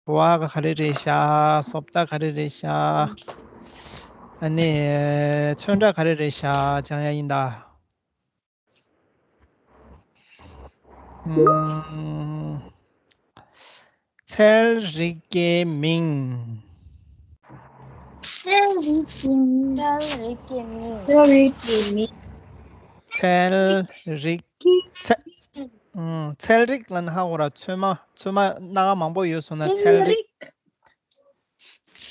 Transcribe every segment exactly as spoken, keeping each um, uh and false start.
བ་ག་ག་རེ་རེད་ཤག་བཟོ་ལྟ་ག་རེ་རེད་ཤག་ཨ་ནི་ཚོན་ཁྲ་ག་རེ་རེད་ཤག་སྦྱང་ཡ་ཡིན་ད། ཨུམ། ཚལ་རིགས་ཀྱི་མིང་། ཚལ་རིགས་ཀྱི་མིང་། ཚལ་རིགས་ཀྱི་མིང་། ཚལ་རིགས་ཀྱི་མིང་། ཚལ་རིགས། ཚལ་ཨུམ། ཚལ་རིགས་ལབ་ན་ཧ་གོ་ར། ཚོད་མ་ཚོད་མ་སྣ་ཁ་མང་པོ་ཡོད་སོང་ན་ཚལ་རིགས།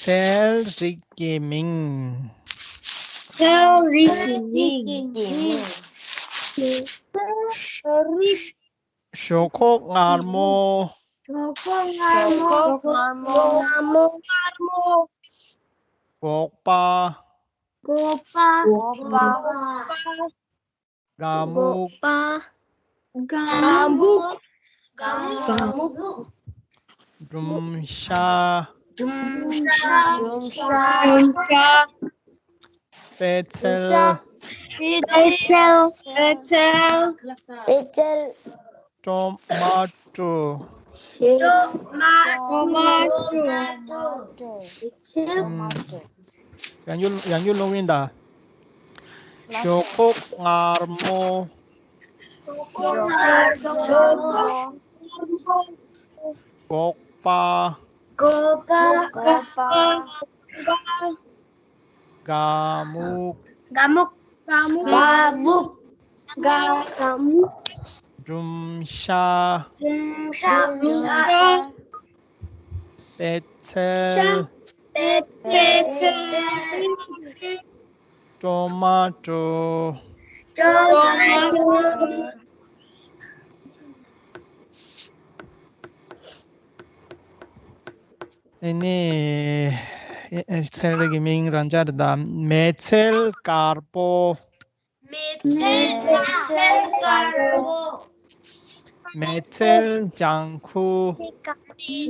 ཚལ་རིགས་ཀྱི་མིང་། ཚལ་རིགས་ཀྱི་མིང་། ཞོག་ཁོག་མངར་མོ། ཞོག་ཁོག་མངར་མོ། ཞོག་ཁོག་མངར་མོ། སྒོག་པ། སྒོག་པ། སྒོག་པ། སྒ་སྨུག་སྒ་སྨུག་སྒ་སྨུག་སྒྲུམ་ཤ། སྒྲུམ་ཤ། སྒྲུམ་ཤ། པད་ཚལ། པད་ཚལ། པད་ཚལ། པད་ཚལ། ཊོ་མ་ཊོ། ཊོ་མ་ཊོ། ཊོ་མ་ཊོ། ཡང་བསྐྱར་ཡང་བསྐྱར་ཀློག་ཡིན་ད། ཞོག་ཁོག་མངར་མོ། ཞོག་ཁོག་མངར་མོ། སྒོག་པ། སྒོག་པ། སྒོག་པ། སྒ་སྨུག་སྒ་སྨུག་སྒ་སྨུག་སྒ་སྨུག་སྒྲུམ་ཤ། སྒྲུམ་ཤ། སྒྲུམ་ཤ། པད་ཚལ། པད་ཚལ། ཊོ་མ་ཊོ། ཊོ་མ་ཊོ། ཨ་ནི་ཚལ་རིགས་ཀྱི་མིང་རང་འཇགས་རེད་ད། མེ་ཚལ་དཀར་པོ། མེ་ཚལ་དཀར་པོ། མེ་ཚལ་ལྗང་ཁུ།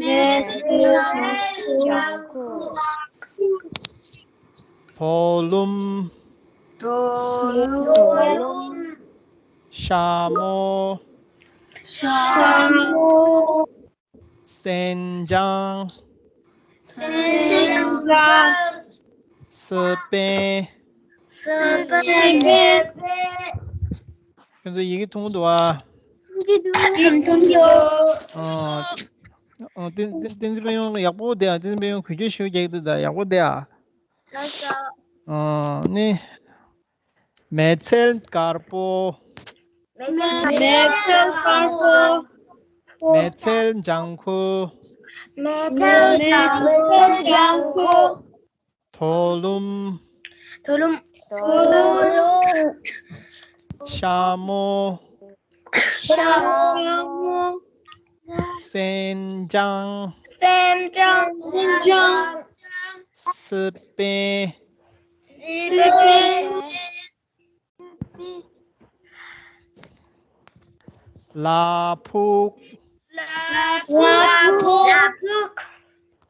མེ་ཚལ་ལྗང་ཁུ། དོ་ལུམ། དོ་ལུམ། ཤ་མོ། ཤ་མོ། སེན་ལྗང་། སེན་ལྗང་། སི་པན། སི་པན། ཁྱོད་ཚོ་ཡི་གེ་མཐོང་གི་འདུག་ཨ། མཐོང་གི་འདུག་ཨ། ཨ། བསྟན་བསྟན་འཛིན་དཔལ་ཡོན་ཡག་པོ་བསྡད་ཨ། བསྟན་འཛིན་དཔལ་ཡོན་གུས་བཀུར་ཞུ་རྒྱག་གི་འདུག་ད་ཡག་པོ་བསྡད་ཨ། ལགས་སོ། ཨ་ནི། མེ་ཚལ་དཀར་པོ། མེ་ཚལ་དཀར་པོ། མེ་ཚལ་ལྗང་ཁུ། མེ་ཚལ་ལྗང་ཁུ། དོ་ལུམ། དོ་ལུམ། དོ་ལུམ། ཤ་མོ། ཤ་མོ། སེན་ལྗང་། སེན་ལྗང་། སེན་ལྗང་། སི་པན། སི་པན། ལ་ཕུག་ལ་ཕུག་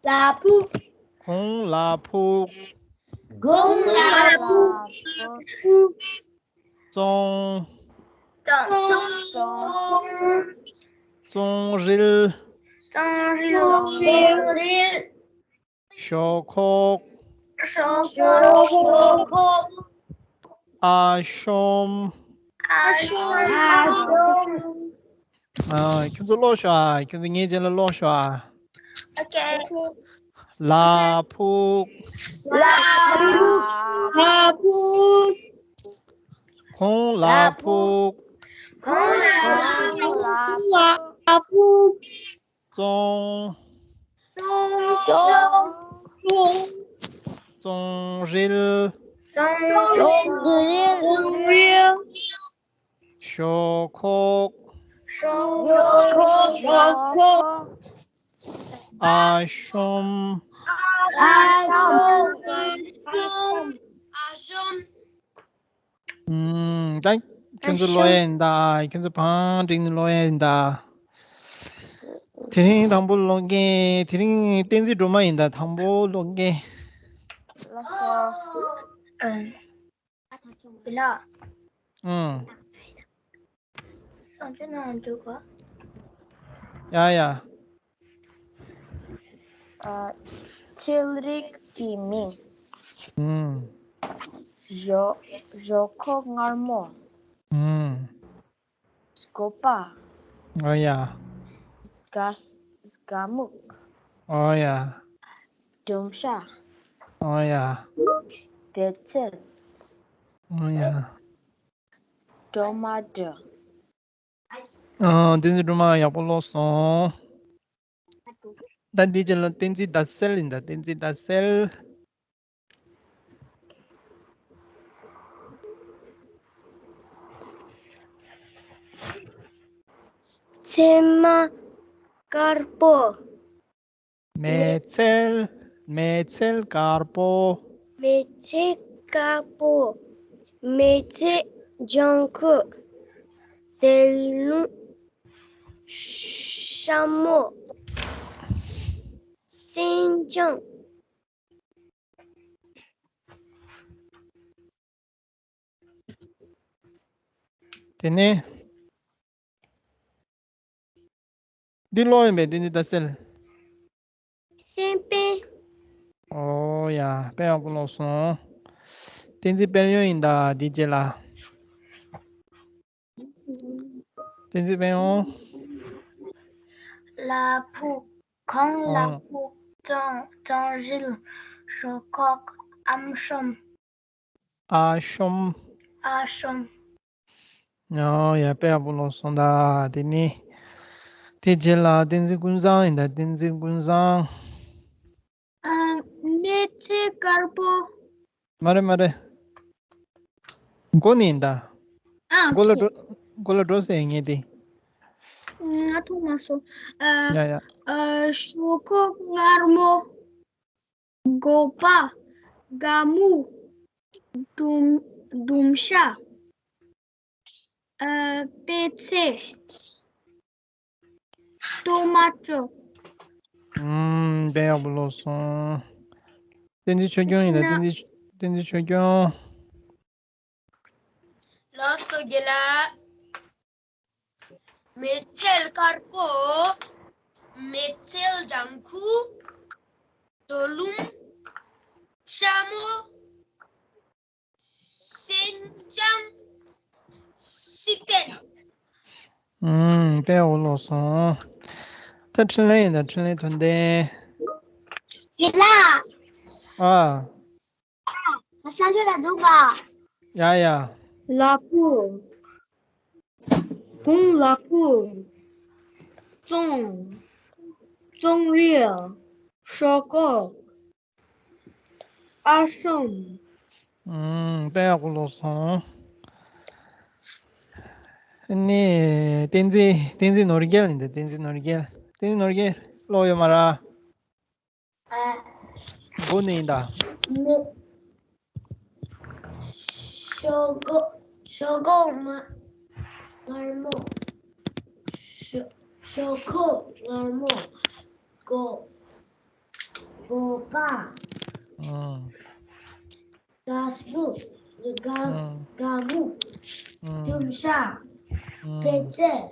ལ་ཕུག་གོང་ལ་ཕུག་གོང་ལ་ཕུག་ཙོང་། ཙོང་། ཙོང་རིལ། ཙོང་རིལ། ཞོག་ཁོག་ཞོག་ཁོག་ཨ་ཤོམ། ཨ་ཤོམ། ཨ། ཁྱོད་ཚོ་ཀློག་ཤོག་ཨ། ཁྱོད་ཚོ་ངའི་རྗེས་ལ་ཀློག་ཤོག་ཨ། ཨོ་ཁེ། ལ་ཕུག་ལ་ཕུག་ལ་ཕུག་གོང་ལ་ཕུག་གོང་ལ་ཕུག་ཙོང་། ཙོང་། ཙོང་། ཙོང་རིལ། ཙོང་རིལ། ཙོང་རིལ། ཞོག་ཁོག་ཞོག་ཁོག་ཞོག་ཁོག་ཨ་ཤོམ། ཨ་ཤོམ། ཨ་ཤོམ། ཨུམ། ད་ཁྱོད་ཚོ་ཀློག་ཡ་ཡིན་ད། ཁྱོད་ཚོ་བང་བསྒྲིགས་ནས་ཀློག་ཡ་ཡིན་ད། དེ་རིང་དང་པོ་ཀློག་མཁན། དེ་རིང་བསྟན་འཛིན་སྒྲོལ་མ་ཡིན་ད། དང་པོ་ཀློག་མཁན། ལགས་སོ། ཨ། བི་ལ། ཨུམ། སང་ཆུ་ནང་འདུག་ག་ཡ་ཡ། ཨ། ཆེད་རིགས་ཀྱི་མིང་། ཨུམ། ཞོག་ཞོག་ཁོག་མངར་མོ། ཨུམ། སྒོ་པ། ཨོ་ཡ། སྒ་སྒ་སྨུག་ཨོ་ཡ། དུམ་ཤ། ཨོ་ཡ། བེ་ཚལ། ཨོ་ཡ། ཊོ་མ་ཊོ། ཨ། བསྟན་འཛིན་སྒྲོལ་མ་ཡག་པོ་ཀློག་སོང་། ད་འདི་རྗེས་ལ་བསྟན་འཛིན་ཟླ་གསལ་ཡིན། ད་བསྟན་འཛིན་ཟླ་གསལ། ཚེར་མ་དཀར་པོ། མེ་ཚལ། མེ་ཚལ་དཀར་པོ། མེ་ཚལ་དཀར་པོ། མེ་ཚལ་ལྗང་ཁུ། དེ་ལུང་། ཤ་མོ། སེང་ལྕམ། དེ་ནས། འདི་ཀློག་ཡིན་པས། འདི་ནི་ཟླ་གསལ། སེམས་པས། ཨོ་ཡ། དཔེ་ཡག་པོ་ཀློག་སོང་། བསྟན་འཛིན་དཔལ་ཡོན་ཡིན་ད། འདི་རྗེས་ལ། བསྟན་འཛིན་དཔལ་ཡོན། ལ་ཕུག་གངས་ལ་ཨང་ཕུག་གཙང་གཙང་རིལ། ཞོག་ཁོག་ཨམ་ཤོམ། ཨ་ཤོམ། ཨ་ཤོམ། ཨོ་ཡ། དཔེ་ཡག་པོ་ཀློག་སོང་ད། དེ་ནི། དེ་རྗེས་ལ་བསྟན་འཛིན་ཀུན་བཟང་ཡིན་ད། བསྟན་འཛིན་ཀུན་བཟང་། ཨ། མེ་ཚལ་དཀར་པོ། མ་རེད་མ་རེད། མགོ་ནས་ཡིན་ད། ཨ། མགོ་ལ་འགྲོ། མགོ་ལ་འགྲོ་ཟེར་ངས་དེ། ང་མཐོང་མ་སོང་། ཨ། ཡ་ཡ། ཨ། ཞོག་ཁོག་མངར་མོ། སྒོ་པ། སྒ་སྨུག་དུམ་དུམ་ཤ། ཨ། བེ་ཚལ། ཊོ་མ་ཊོ། ཨུམ། དཔེ་ཡག་པོ་ཀློག་སོང་། བསྟན་འཛིན་ཆོས་སྐྱོང་ཡིན་ད། བསྟན་འཛིན། བསྟན་འཛིན་ཆོས་སྐྱོང་། ལགས་སོ་རྒན་ལགས། མེ་ཚལ་དཀར་པོ། མེ་ཚལ་ལྗང་ཁུ། དོ་ལུང་། ཤ་མོ། སེང་ལྕམ། སི་པན། ཨུམ། དཔེ་ཡག་པོ་ཀློག་སོང་། ད་འཕྲིན་ལས་ཡིན་ད། འཕྲིན་ལས་དོན་ལྡན། རྒན་ལགས། ཨ། ང་གསར་འགྱུར་ལ་འདུག་ག་ཡ་ཡ། ལ་ཕུག་གངས་ལ་ཕུག་གཙང་། གཙང་རིལ། ཞོག་ཁོག་ཨ་ཤོམ། ཨུམ། དཔེ་ཡག་པོ་ཀློག་སོང་། ནི། བསྟན་འཛིན། བསྟན་འཛིན་ནོར་རྒྱལ་ཡིན་ད། བསྟན་འཛིན་ནོར་རྒྱལ། བསྟན་འཛིན་ནོར་རྒྱལ་ཀློག་ཡོད་མ་རེད། ཨ། མགོ་ནས་ཡིན་ད། མེ། ཞོག་ཁོག་ཞོག་ཁོག་མ། མངར་མོ། ཞོག་ཞོག་ཁོག་མངར་མོ། སྒོ། སྒོ་པ། ཨང་། སྒ་སྨུག་སྒ་ཨང་། སྒ་སྨུག་ཨང་། དུམ་ཤ། ཨང་། བེ་ཚལ།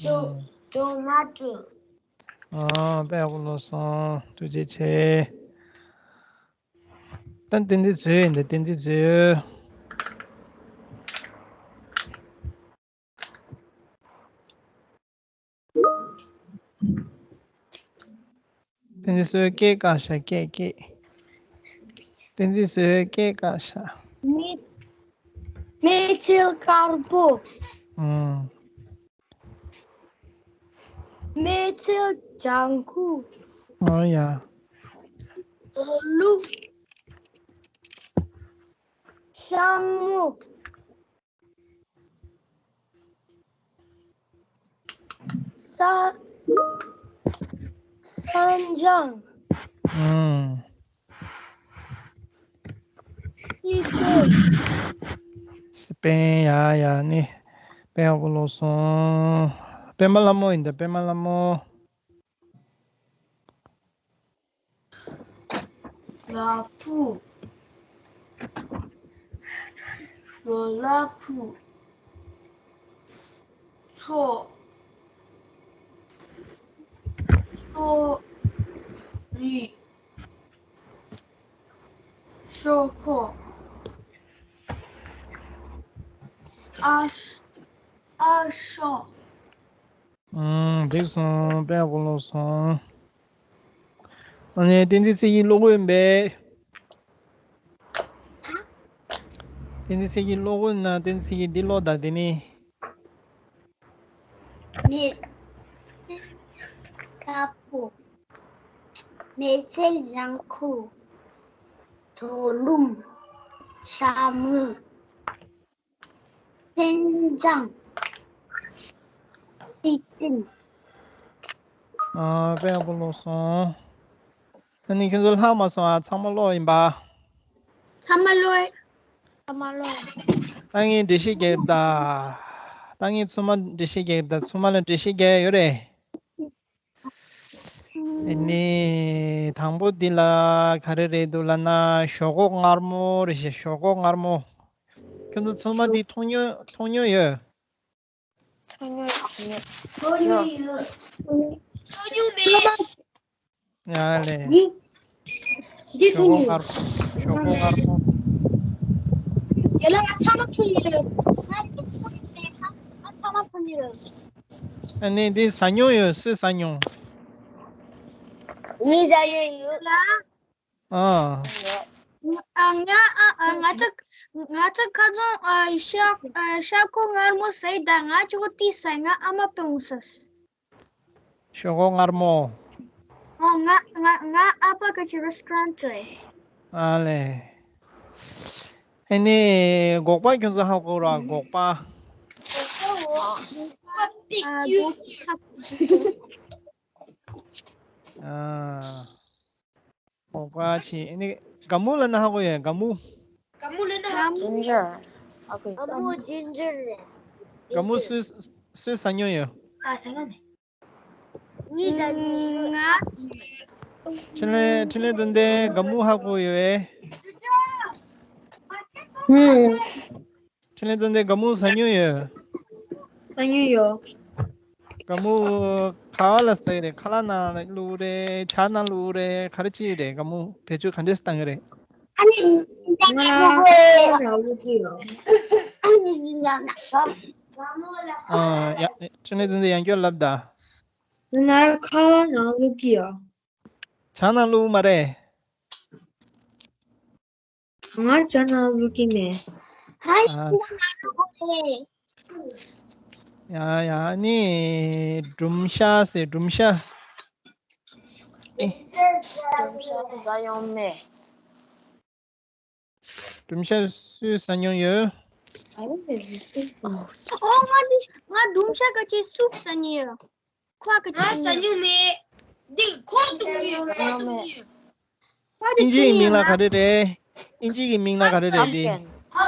ཊོ་ཨང་། ཊོ་མ་ཊོ། ཨ། དཔེ་ཡག་པོ་ཀློག་སོང་། ཐུགས་རྗེ་ཆེ། ད་བསྟན་འཛིན་བཟོས་ཡིན་ད། བསྟན་འཛིན་བཟོས། བསྟན་འཛིན་བཟོས་སྐད་བཀག་ཤག་སྐད་སྐད། བསྟན་འཛིན་བཟོས་སྐད་བཀག་ཤག་མེ་མེ་ཚལ་དཀར་པོ། ཨང་། མེ་ཚལ་ལྗང་ཁུ། ཨོ་ཡ། ལུག་ཤ་མོ། ས། སེང་ལྕམ། ཨང་། སི་པན། སི་པན། ཡ་ཡ། ནི། དཔེ་ཡག་པོ་ཀློག་སོང་། པད་མ་ལྷ་མོ་ཡིན་ད། པད་མ་ལྷ་མོ། ལ་ཕུག་ལ་ཕུག་མཚོ། མཚོ། རིགས། ཤོག་ཁོག་ཨ་ཤ- ཨ་ཤོག་ཨང་། འགྲིག་སོང་། དཔེ་ཡག་པོ་ཀློག་སོང་། ཨ་ནི་བསྟན་འཛིན་ཚེ་རིང་ཀློག་གི་ཡིན་པས། བསྟན་འཛིན་ཚེ་རིང་ཀློག་གི་ཡིན་ན། བསྟན་འཛིན་ཚེ་རིང་འདི་ཀློག་དང་། དེ་ནི། མེ་ཏོག་ཁ་པོ། མེ་ལྕེ་ལྗང་ཁུ། དོ་ལུམ། ཤ་མུ། སེན་ལྗང་། སྲིད་དོན། ཨ། དཔེ་ཡག་པོ་ཀློག་སོང་། ཨ་ནི་ཁྱོད་ཚོ་ལྷག་མ་སོང་ཨ། ཚང་མ་ཀློག་ཡིན་པ། ཚང་མ་ཀློག་ཚང་མ་ཀློག་ད་ངས་འགྲེལ་བཤད་རྒྱག་གི་ཡིན་ད། ད་ངས་ཚང་མ་འགྲེལ་བཤད་རྒྱག་གི་ཡིན་ད། ཚང་མ་ལ་འགྲེལ་བཤད་རྒྱག་ཡ་ཡོད་རེད། ཨ་ནི། དང་པོ་འདི་ལ་ག་རེ་རེད་འདུག་ལབ་ན། ཞོག་ཁོག་མངར་མོ་རེད་ཤག་ཞོག་ཁོག་མངར་མོ། ཁྱོད་ཚོ་ཚང་མ་འདི་མཐོང་མྱོང་མཐོང་མྱོང་ཡོད། མཐོང་མྱོང་ཡོད། མཐོང་མྱོང་ཡོད། མཐོང་མྱོང་མེད། ཡ་ལེ། འདི་འདི་ཞོག་ཁོག་མངར་མོ། ཞོག་ཁོག་མངར་མོ། ཡ་ལ་ང་ཚང་མ་མཐོང་མྱོང་ཡོད། ང་ཚང་མ་མཐོང་མྱོང་ཡོད། ཨ་ནི་འདི་ཟ་མྱོང་ཡོད། སུས་ཟ་མྱོང་། ངས་ཟ་ཡོད་ཡོད་ལ། ཨ། ང་ཨ་ཨ་ང་ཚོ་ང་ཚོ་ཁ་སང་ཨ་ཤ་ཨ་ཤ་ཁོག་མངར་མོ་ཟས་ད། ང་ཅོ་ཏི་ཟས། ང་ཨ་མ་པེ་འུ་ས། ཞོག་ཁོག་མངར་མོ། ཨ། ང་ང་ང་ཨ་ཕ་ག་ཅི་རེ་སི་ཊོ་རན་ཊི་རེད། ཨ་ལེ། ཨ་ནི་སྒོག་པ་ཁྱོད་ཚོ་ཧ་གོ་ར། སྒོག་པ། ཨ། སྒོག་པ་ཆེ། ཨ་ནི་སྒ་སྨུག་ལབ་ན་ཧ་གོ་ཡོད། སྒ་སྨུག་སྒ་སྨུག་ལབ་ན་ཧ་གོ། ཇིན་ཇར། ཨ་ཁེ། སྒ་སྨུག་ཇིན་ཇར་རེད། སྒ་སྨུག་སུས་སུས་ཟ་མྱོང་ཡོད། ཨ། ད་ང་ནི། ངས་ཟ་མྱོང་ཡོད། ང་། འཕྲིན་ལས། འཕྲིན་ལས་དོན་ལྡན་སྒ་སྨུག་ཧ་གོ་ཡོད་པས། ཧུམ། འཕྲིན་ལས་དོན་ལྡན་སྒ་སྨུག་ཟ་མྱོང་ཡོད། ཟ་མྱོང་ཡོད། སྒ་སྨུག་ག་བ་ལ་ཟ་གི་རེད། ཁ་ལག་ནང་བླུགས་རེད། ཇ་ནང་བླུགས་རེད། ག་རེ་བྱེད་ཀྱི་རེད། སྒ་སྨུག་བེད་སྤྱོད་ག་འདྲས་བཏང་གི་རེད། ང་ལ་ཁ་ལག་ནང་བླུགས་ཀྱི་ཡོད། ཨ། ཡ། འཕྲིན་ལས་དོན་ལྡན་ཡང་བསྐྱར་ལབ་ད། ང་ལ་ཁ་ལག་ནང་བླུགས་ཀྱི་ཡོད། ཇ་ནང་བླུགས་མ་རེད། ང་ཇ་ནང་བླུགས་ཀྱི་མེད། ཨ། ཡ་ཡ། ནི་སྦྲུམ་ཤ་ཟེར། སྦྲུམ་ཤ། ཨེ། སྦྲུམ་ཤ་ཟ་མྱོང་མེད། སྦྲུམ་ཤ་སུས་ཟ་མྱོང་ཡོད། ཨོ། ང་འདི་ང་སྦྲུམ་ཤ་ག་ཅི་སུབ་ཟ་མྱོང་ཡོད། ཁོ་ག་ཅི་ང་ཟ་མྱོང་མེད། འདི་ཁོག་བཏུང་ཡོད། ཁོག་བཏུང་ཡོད། ཨིན་ཇིའི་མིང་ལ་ག་རེ་རེད། ཨིན་ཇིའི་མིང་ལ་ག་རེ་རེད་འདི།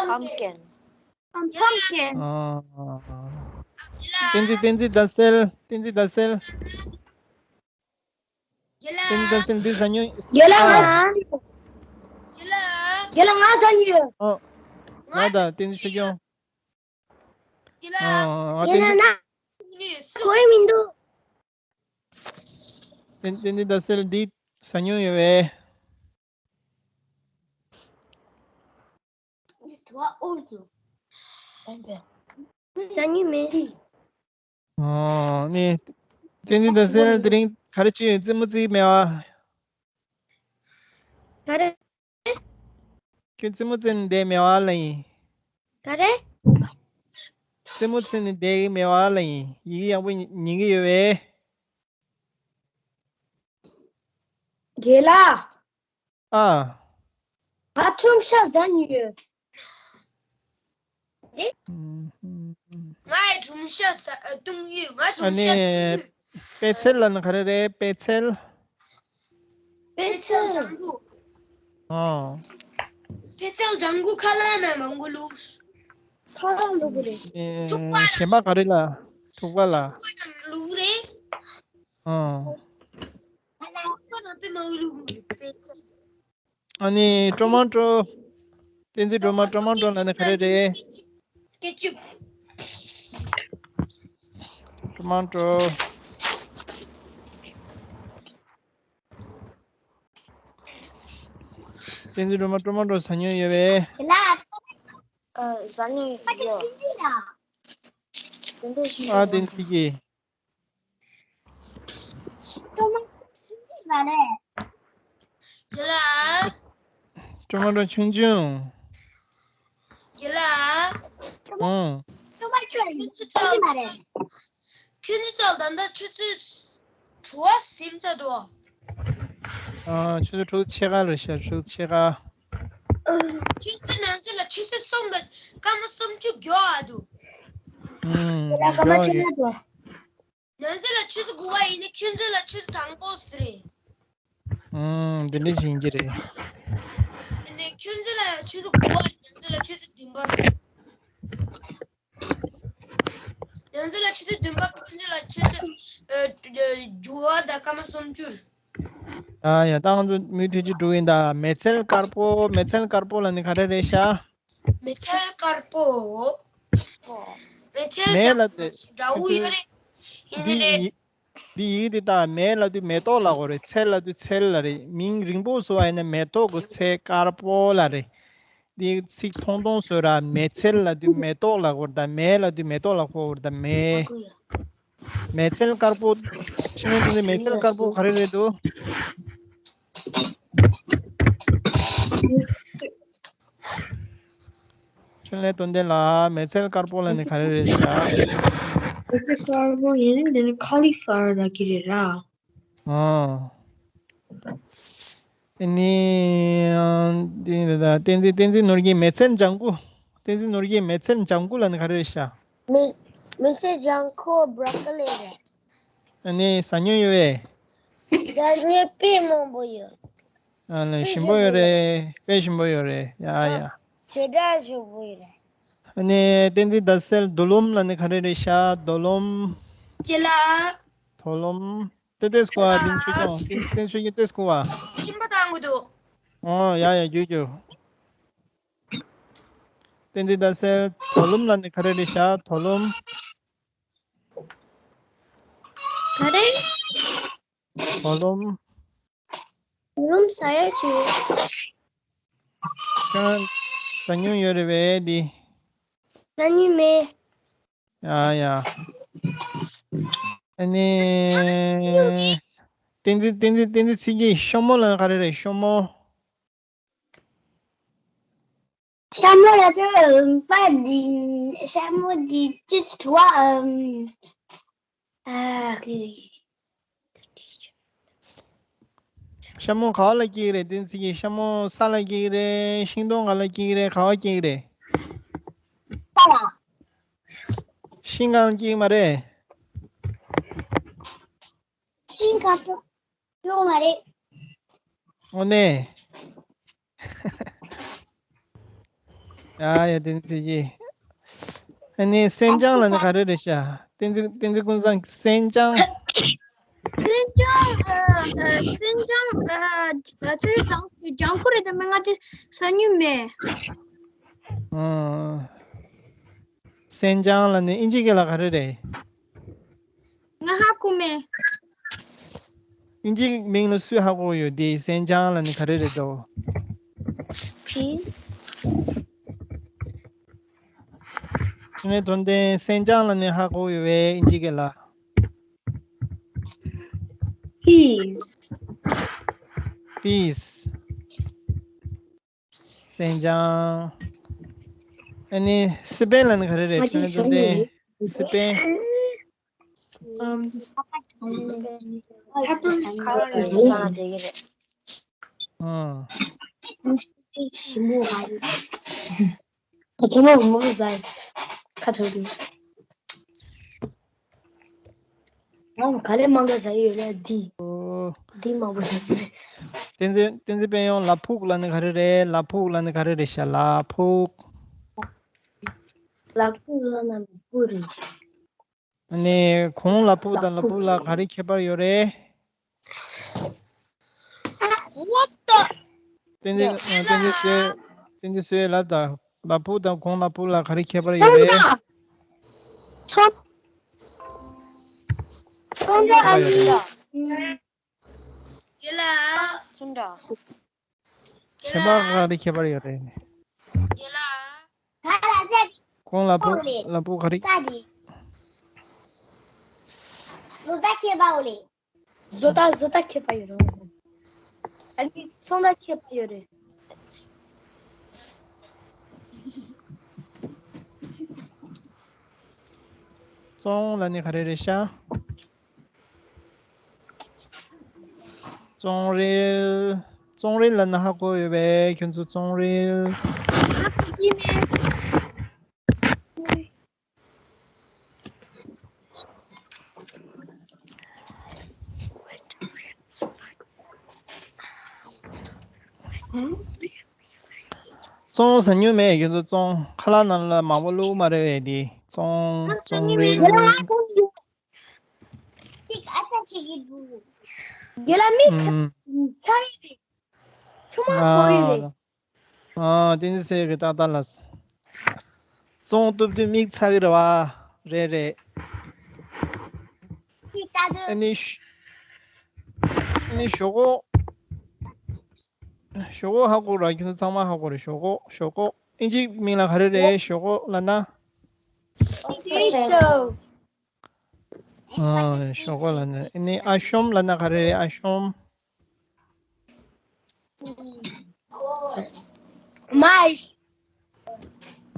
Pumpkin. Pumpkin. ཨ། བསྟན་འཛིན། བསྟན་འཛིན་ཟླ་གསལ། བསྟན་འཛིན་ཟླ་གསལ། བསྟན་འཛིན་ཟླ་གསལ་འདི་ཟ་མྱོང་། ཡོད་ལ། ཨ། ཡོད་ལ། ང་ཟ་མྱོང་ཡོད། ཨ། ང་དང་བསྟན་འཛིན་ཆོས་སྐྱོང་། ཡོད་ལ། ཨ། ཨ། ཡོད་ལ་བསྟན་ན། འཛིན། གོ་ཡི་མི་འདུག་བསྟན་བསྟན་འཛིན་ཟླ་གསལ་འདི་ཟ་མྱོང་ཡོད་པས། ཟ་མྱོང་མེད། ཨོ། ནི། བསྟན་འཛིན་ཟླ་གསལ་དེ་རིང་ག་རེ་བྱས་ཡོད། རྩེད་མོ་རྩེ་གི་མེད་པ། ག་རེ། ཁྱོད་རྩེད་མོ་རྩེ་ནས་བསྡད་མེད་པ་ལབ་ཡིན། ག་རེ། རྩེད་མོ་རྩེ་ནས་བསྡད་ཀྱི་མེད་པ་ལབ་ཡིན། ཡི་གེ་ཡག་པོ་ཉན་གྱི་ཡོད་པས། རྒན་ལགས། ཨ། ང་སྦྲུམ་ཤ་ཟ་མྱོང་ཡོད། ཨུམ། ང་ཡི་སྦྲུམ་ཤ་ཟ། ཨ། བཏུང་ཡོད། ང་སྦྲུམ་ཤ་བཏུང་ཡོད། ཨ་ནི། པད་ཚལ་ལབ་ན་ག་རེ་རེད། པད་ཚལ། པད་ཚལ་ལྗང་གུ། ཨོ། པད་ཚལ་ལྗང་གུ་ཁ་ལག་ནང་མང་པོ་བླུགས། ཁ་ལག་བླུགས་རེད། ཨེ། ཐུག་པ་ལ། གཞན་པ་ག་རེ་ལ། ཐུག་པ་ལ། ཐུག་པ་ནང་བླུགས་རེད། ཨོ། ཐུག་པ་ནང་དཔེ་མང་པོ་བླུགས་རེད། པད་ཚལ། ཨ་ནི་ཊོ་མ་ཊོ། བསྟན་འཛིན་སྒྲོལ་མ། ཊོ་མ་ཊོ་ལབ་ན་ག་རེ་རེད། ཀེ་ཅུབ། ཊོ་མ་ཊོ། བསྟན་འཛིན་སྒྲོལ་མ་སྒྲོལ་མ་འགྲོ་ཟ་ཉོན་ཡོད་པས། ལ། ཨ། ཟ་ཉོན་ཡོད། དེ་འདྲ་ཞིག་ཨ། བསྟན་འཛིན་གྱིས། སྒྲོལ་མ་ཆུང་ཆུང་མ་རེད། དེ་ལ། སྒྲོལ་མ་སྒྲོལ་ཆུང་ཆུང་། དེ་ལ། ཨང་། སྒྲོལ་མ་ཆུང་ཆུང་མ་རེད། ཁྱོད་ཚོ་ད་ལྟ་ཆུ་ཚོད་དྲུག་པ་ཟིན་ཚར་འདུག་ཨ། ཆུ་ཚོད་དྲུག་ཕྱེད་ཀ་རེད་ཤག་ཆུ་ཚོད་ཕྱེད་ཀ་ཁྱོད་ཚོ་ནང་ཚོད་ལ་ཆུ་ཚོད་གསུམ་དང་སྐར་མ་སུམ་ཅུ་མགྱོགས་ཨ་འདུག་ཨུམ། དེ་ལ་སྐར་མ་མགྱོགས་ཡོད། ཁྱོད་ལ་འདུག་ནང་ཚོད་ལ་ཆུ་ཚོད་དགུ་པ་ཡིན་ན་ཁྱོད་ཚོ་ལ་ཆུ་ཚོད་དང་པོ་ཟེར་རེད། ཨུམ། དེ་འདྲ་ཞིག་ཡིན་གྱི་རེད། དེ་ནས་ཁྱོད་ཚོ་ལ་ཆུ་ཚོད་དགུ་པ་རེད། ནང་ཚོད་ལ་ཆུ་ཚོད་བདུན་པ་ཟེར། ང་ཚོ་ལ་ཆུ་ཚོད་བདུན་པ་དང་ཁྱོད་ཚོ་ལ་ཆུ་ཚོད་ཨ་དགུ་པ་དང་སྐར་མ་སུམ་ཅུ། ཡ་ཡ། ད་ང་ཚོ་མུ་མཐུད་ཀྱིས་འགྲོ་གི་ཡིན་ད། མེ་ཚལ་དཀར་པོ། མེ་ཚལ་དཀར་པོ་ལབ་ནི་ག་རེ་རེད་ཤག་མེ་ཚལ་དཀར་པོ། མེ་ཚལ་མེ་ལ་དེ་འདྲ་བོ་ཡོད་རེད། ཡིན་འདི་རེད། ཡི་འདི་ཡི་གེ་འདི་དག་མེ་ལབ་དུས་མེ་ཏོག་ལབ་དགོས་རེད། ཚལ་ལབ་དུས་ཚལ་ལབ་རེད། མིང་རིང་པོ་བཟོ་བ་ཡིན་ན་མེ་ཏོག་གི་ཚལ་དཀར་པོ་ལབ་རེད། འདི་ཚིག་ཐུང་ཐུང་བཟོས་ར། མེ་ཚལ་ལབ་དུས་མེ་ཏོག་ལབ་དགོས་རེད་ད། མེ་ལབ་དུས་མེ་ཏོག་ལབ་དགོས་རེད་ད། མེ། མེ་ཚལ་དཀར་པོ། ཕྱི་ནས་དེ་ནས་མེ་ཚལ་དཀར་པོ་ག་རེ་རེད་འདུག་ཕྱི་ནས་དོན་ལྡན་ལགས། མེ་ཚལ་དཀར་པོ་ལབ་ནི་ག་རེ་རེད་ཤག་མེ་ཚལ་དཀར་པོ་ཡིན་ན་དེ་ནི་ཁ་ལི་ཕ་ཝར་ལབ་ཀྱི་རེད་ར། ཨོ། ཨ་ནི། ཨ། འདི་རེད་ད། བསྟན་འཛིན། བསྟན་འཛིན་ནོར་གྱི་མེ་ཚལ་ལྗང་གུ། བསྟན་འཛིན་ནོར་གྱི་མེ་ཚལ་ལྗང་གུ་ལབ་ནི་ག་རེ་རེད་ཤག་མེ། མེ་ཚལ་ལྗང་གུ་བྷྲོ་ཀོ་ལི་རེད། ཨ་ནི་ཟ་ཉོན་ཡོད་པས། ཟ་ཉོན་དཔེ་མང་པོ་ཡོད། ཨ་ནི་དཔེ་ཞིམ་པོ་ཞིམ་པོ་ཡོད་ཡོད། རེད། དཔེ་ཞིམ་པོ་ཡོད་རེད། ཡ་ཡ། ཞེ་དྲག་ཞིམ་པོ་ཡོད་རེད། ཨ་ནི་བསྟན་འཛིན་ཟླ་གསལ་རྡོ་ལུམ་ལབ་ནི་ག་རེ་རེད་ཤག་རྡོ་ལུམ། ཁྱེད་ལ། རྡོ་ལུམ། ཏེ་ཏེ་སྐུ་བ། ཁྱེད་ལ། བསྟན་ཆོས་སྐྱོང་། བསྟན་ཆོས་སྐྱོང་ཏེ་སྐུ་བ། སྦྱིན་པ་བཏང་དགོས་འདུག་ཨོ་ཡ་ཡ། རྒྱུགས་རྒྱུགས། བསྟན་འཛིན་ཟླ་གསལ་རྡོ་ལུམ་ལབ་ནི་ག་རེ་རེད་ཤག་རྡོ་ལུམ། ག་རེ། རྡོ་ལུམ། རྡོ་ལུམ་ཟ་ཡ་ཆེ། ཁྱོད་ཟ་མྱོང་ཡོད་རེད་པས་འདི། ཟ་མྱོང་མེད། ཡ་ཡ། ཨ་ནི། བསྟན་འཛིན། བསྟན་འཛིན། བསྟན་འཛིན་ཚེ་སྐྱིད། ཤ་མོ་ལབ་ན་ག་རེ་རེད། ཤ་མོ། ཤ་མོ་ལབ་དུས་པ་འདི། ཤ་མོ་འདི་ཅི་བྲོ་བ། ཨ། ཤ་མོ་ག་བ་ལ་སྐྱེ་གི་རེད། བསྟན་འཛིན་གྱིས། ཤ་མོ་ས་ལ་སྐྱེ་གི་རེད། ཤིང་སྡོང་ག་ལ་སྐྱེ་གི་རེད། ག་བ་སྐྱེ་གི་རེད། ས་ལ། ཤིང་གང་སྐྱེ་གི་མ་རེད། ཤིང་ག་ཚོད་ཡོད་མ་རེད། དངོས་གནས། ཡ་ཡ། བསྟན་འཛིན་གྱིས། ཨ་ནི་སེན་ལྕང་ལབ་ནི་ག་རེ་རེད་ཤག་བསྟན་འཛིན། བསྟན་འཛིན་ཀུན་བཟང་། སེན་ལྕང་། སེན་ལྕང་། ཨ། ཨ། སེན་ལྕང་། ཨ། ཨ། ཆུ་ཚོད་ལྗང་ལྗང་ཁུ་རེད་དམ། ང་ཚོས་ཟ་མྱོང་མེད། ཨ། སེན་ལྕང་ལབ་ནི་ཨིན་ཇི་སྐད་ལ་ག་རེ་རེད། ང་ཧ་གོ་མེད། ཨིན་ཇིའི་མིང་ལ་སུས་ཧ་གོ་ཡོད། དེ་སེན་ལྕང་ལབ་ནི་ག་རེ་རེད་དོ། Peas། ཁྱོད་ནས་དོན་ལྡན། སེན་ལྕང་ལབ་ནི་ཧ་གོ་ཡོད་པས་ཨིན་ཇི་སྐད་ལ། Peas། Peas། སེན་ལྕང་། ཨ་ནི་སི་པན་ལབ་ནི་ག་རེ་རེད། ཁྱོད་ནས་དོན་ལྡན། སི་པན། Um, peppers. ཨང་། ཁོ་མོ་མོ་ཟ་ཁ་ཐོར་གི། ཨང་། ག་ལེ་མང་ག་ཟ་ཡི་ཡོད་ལ་འདི། ཨོ། འདི་མང་པོ་ཟ་ཡི་རེད། བསྟན་འཛིན། བསྟན་འཛིན་དཔལ་ཡོན། ལ་ཕུག་ལབ་ནི་ག་རེ་རེད། ལ་ཕུག་ལབ་ནི་ག་རེ་རེད་ཤག་ལ་ཕུག་ལ་ཕུག་ལབ་ན་ལ་ཕུག་རེད། ཨ་ནི་གོང་ལ་ཕུག་དང་ལ་ཕུག་ལ་ག་རེ་ཁྱད་པར་ཡོད་རེད། What the? བསྟན་འཛིན། བསྟན་འཛིན་བསོད། བསྟན་འཛིན་བསོད་ལབ་དང་། ལ་ཕུག་དང་གོང་ལ་ཕུག་ལ་ག་རེ་ཁྱད་པར་ཡོད་རེད། ཚོན་ཚོན་ཁྱད་པར་ཡོད་རེད། ཁྱེད་ལ། ཚོན་འདྲ། ཁྱད་པར་ག་རེ་ཁྱད་པར་ཡོད་རེད། དེ་ལ། ག་ལ་ཅག་གོང་ལ་པོ་ལ་པོ་ག་རེ། ཀ་དེ། བཟོ་ལྟ་ཁྱད་པར་ཡོད་རེད། བཟོ་ལྟ་བཟོ་ལྟ་ཁྱད་པར་ཡོད་རེད། ཨ་ནི་ཚོང་ལྟ་ཁྱད་པར་ཡོད་རེད། བཙོང་ལབ་ནི་ག་རེ་རེད་ཤག་བཙོང་རིལ། བཙོང་རིལ་ལབ་ན་ཧ་གོ་ཡོད་པས། ཁྱོད་ཚོ་བཙོང་རིལ། ཨ་ཡིན་མེད། བཙོང་ཟ་མྱོང་མེད། ཁྱོད་ཚོ་བཙོང་། ཁ་ལག་ནང་ལ་མང་པོ་བླུགས་མ་རེད་པས། དེ་བཙོང་བཙོང་རིལ། ཡ་ལ་མིག་ཁ་ཚ་ཡི་རེད། ཆུ་མ་གོ་ཡི་རེད། ཨ། བསྟན་འཛིན་ཚེ་རིང་གི་ཏག་ཏག་ལ། བཙོང་བཏུབ་དུས་མིག་ཚ་གི་རེད་པ། རེད་རེད། ཨ་ནི་ཤ། ཨ་ནི་ཞོག་ཁོག་ཞོག་ཁོག་ཧ་གོ་ར། ཁྱོད་ཚོ་ཚང་མ་ཧ་གོ་རེད། ཞོག་ཁོག་ཞོག་ཁོག་ཨིན་ཇིའི་མིང་ལ་ག་རེ་རེད། ཞོག་ཁོག་ལབ་ན། ཨ། ཞོག་ཁོག་ལབ་ན། ཨ་ནི་ཨ་ཤོམ་ལབ་ན་ག་རེ་རེད། ཨ་ཤོམ། མའིས། ཨ།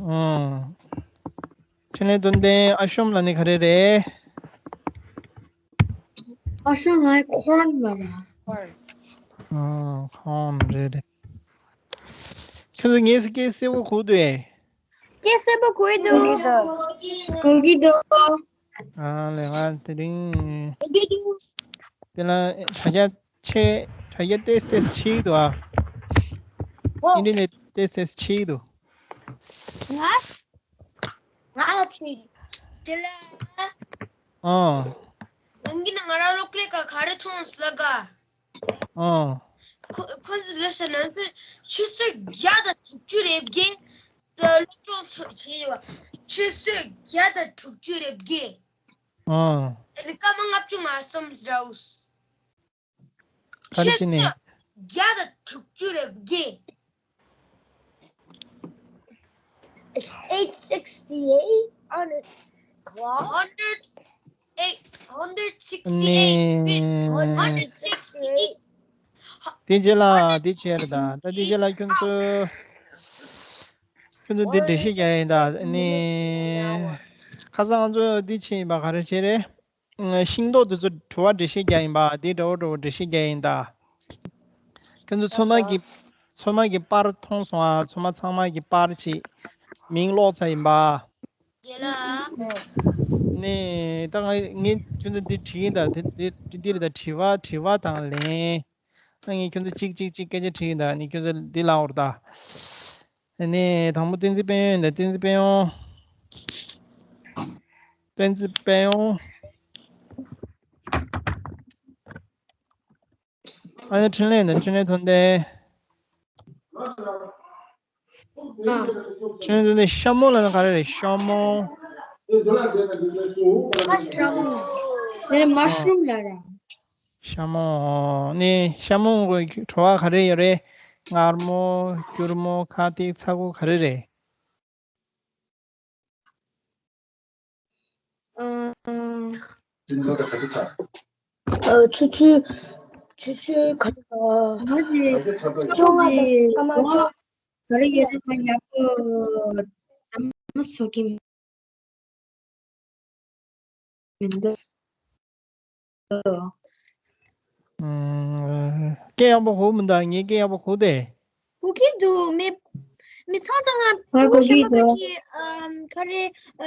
འཕྲིན་ལས་དོན་ལྡན། ཨ་ཤོམ་ལབ་ནི་ག་རེ་རེད། ཨ་ཤོམ་ལབ་ཁོརན་ལབ་ར། ཨ། ཁོརན་རེད་རེད། ཁྱོད་ཚོ་ངའི་སྐད་གསལ་པོ་གོ་འདུག་ཨེ། སྐད་གསལ་པོ་གོ་ཡི་འདུག་གོ་གི་འདུག་ཨ་ལས། ང་དེ་རིང་། གོ་གི་འདུག་དེ་ལ་དྲ་རྒྱ་ཆེ། དྲ་རྒྱ་ཏོག་ཙམ་ཕྱེ་གི་འདུག་ཨ། ཨོ། ཨིན་ཊར་ནེཊ་ཏོག་ཙམ་ཕྱེ་གི་འདུག་ང་། ང་ལ་ཕྱེ་གི། དེ་ལ། ཨ། གང་གི་ན་ང་རང་གློག་ཀླད་ཀ་ག་རེ་མཐོང་སོང་ལབ་ག་ཨ། ཁོ་ཁོ་ཚོ་ལ་ཟེར་ན་ཚོས་ཆུ་ཚོད་བརྒྱ་དང་དྲུག་ཅུ་རེ་བརྒྱད་ལ་སློབ་སྦྱོང་ཚོ་བྱས་ཡོད་པ། ཆུ་ཚོད་བརྒྱ་དང་དྲུག་ཅུ་རེ་བརྒྱད། ཨ། ཨ་ནི་སྐར་མ་ལྔ་བཅུ་ང་གསུམ་ཟེར་འདུག་ག་རེ་བྱས་ནས། ཆུ་ཚོད་བརྒྱ་དང་དྲུག་ཅུ་རེ་བརྒྱད། It's eight sixty-eight on his clock. Hundred eight, hundred sixty-eight, ནི། Hundred sixty-eight. དེ་རྗེས་ལ་དེ་བྱས་རེད་ད། ད་དེ་རྗེས་ལ་ཁྱོད་ཚོ། ཁྱོད་ཚོ་འདི་འགྲེལ་བཤད་རྒྱག་ཡིན་ད། ནི། ཁ་སང་ང་ཚོ་འདི་བྱས་ཡིན་པ་ག་རེ་བྱས་རེད། ཤིང་ཏོག་དེ་ཚོ་དྲི་བ་འགྲེལ་བཤད་རྒྱག་ཡིན་པ། དེ་འདྲ་བོ་འདྲ་བོ་འགྲེལ་བཤད་རྒྱག་ཡིན་ད། ཁྱོད་ཚོ་ཚོད་མ་གི། ཚོད་མ་གི་པར་མཐོང་སོང་ཨ། ཚོད་མ་ཚང་མ་གི་པར་ཅིག་མིང་ཀློག་ཚར་ཡིན་པ། ནས་ད་ང་ངས་ཁྱོད་ཚོ་འདི་བྲིས་ཡིན་ད། དེ་དེ་འདི་རེད་ད། དྲི་བ་དྲི་བ་དང་ལན། ད་ངས་ཁྱོད་ཚོ་གཅིག་གཅིག་གཅིག་སྐད་ཆ་དྲིས་ཡིན་ད། ནས་ཁྱོད་ཚོ་འདི་ལབ་འོར་ད། ནས་དང་པོ་བསྟན་འཛིན་དཔལ་ཡོན་ཡིན་ད། བསྟན་འཛིན་དཔལ་ཡོན། བསྟན་འཛིན་དཔལ་ཡོན། ཨ་ནི་འཕྲིན་ལས་ནི་འཕྲིན་ལས་ཐོན་ཏེ། འཕྲིན་ལས་ཐོན་ཏེ། ཤ་མོ་ལབ་ན་ག་རེ་རེད། ཤ་མོ། ཤ་མོ། ནི་མ་ཤུམ་ལབ་ར། ཤ་མོ། ནི་ཤ་མོ་གི་བྲོ་བ་ག་རེ་ཡོད་རེད། མངར་མོ། སྐྱུར་མོ། ཁ་ཐིག་ཚ་ཁུ་ག་རེ་རེད། ཨ། ཆུ་ཆུ། ཆུ་ཆུ་ག་རེ། ང་དེ་ཅོ་ང་དེ་ས་མ་ཅོ། ག་རེ་ཡོད་ན་ཡག་པོ་ཨ་མ་བཟོ་གི་མི་འདུག་ཨ། སྐད་ཡག་པོ་གོ་མི་འདུག་ངའི་སྐད་ཡག་པོ་གོ་དེ། གོ་གི་འདུག་མི་མི་ཚང་ཚང་ང་ང་གོ་གི་འདུག་ག་རེ།